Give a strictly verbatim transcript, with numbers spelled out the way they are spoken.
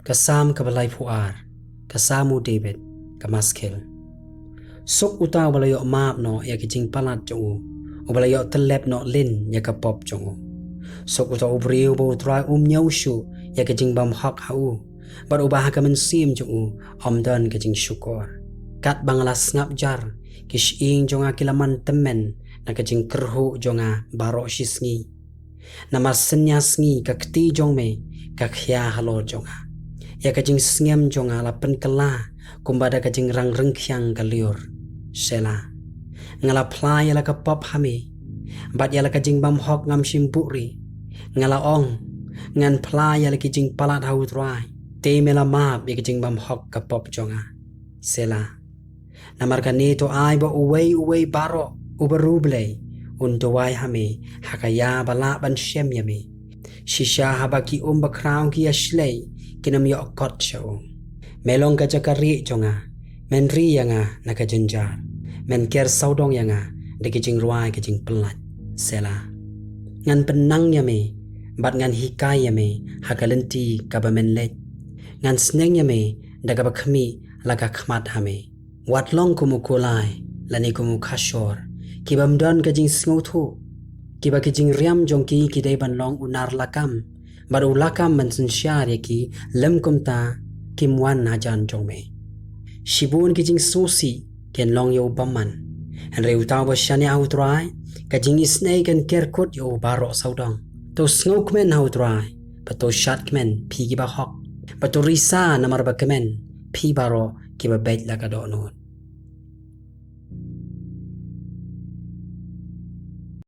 Ka Salm kaba laiphew ar, ka Salm u David, ka Maskil. Suk uta uba la ïoh map noh ïa ka jingpalat jong u, uba la ïoh tyllep noh lin ïa ka pop jong u. Suk uta u briew uba U Trai um ñiew shuh ïa ka jingbymhok ha u, bad uba ha ka mynsiem jong u ym don ka jingshukor. Katba nga la sngap jar, ki shyieng jong nga ki la man tymmen na ka jingkyrhuh jong nga baroh shi sngi. Namar synñia sngi ka kti jong me ka khia halor jong nga. Ïa ka jingsngem jong nga la pynkylla kumba da ka jingrang ryngkhiang ka lyiur. Sela. Nga la phla ïa la ka pop ha me, bad ïa la ka jingbymhok ngam shym buhrieh. Nga la ong, ngan phla ïa la ki jingpalat ha U Trai, te me la map ïa ka jingbymhok ka pop jong nga. Sela. Namar kane to ai ba uwei uwei baroh uba riewblei un duwai ha me ha ka ïa ba lah ban shem ïa me. Shisha haba ki um bakhraw ki ïa shlei, kin ym ïoh kot sha u. Me long ka jaka rieh jong nga, men ri ïa nga na ka jynjar, men ker sawdong ïa nga da ki jingrwai ka jingpyllait. Sela. Ngan pynnang ïa me, bad ngan hikai ïa me ha ka lynti kaba men leit. Ngan sneng ïa me da kaba khmih la ka khmat ha me. Wat long kum u kulai lane kum u khashor, ki bym don ka jingsngewthuh, kiba ki jingriam jong ki ki dei ban long u nar lakam, bad u lakam ban synshar ïa ki lym kumta kim wan hajan jong me. Shibun ki jingsngewsih kin long ïa u bymman, hynrei uta uba shaniah ha U Trai, ka jingisynei kan ker kut ïa u baroh sawdong. To sngewkmen ha U Trai, bad to shadkmen phi kiba hok, bad to risa namar ba kmen phi baroh kiba beit la ka dohnud.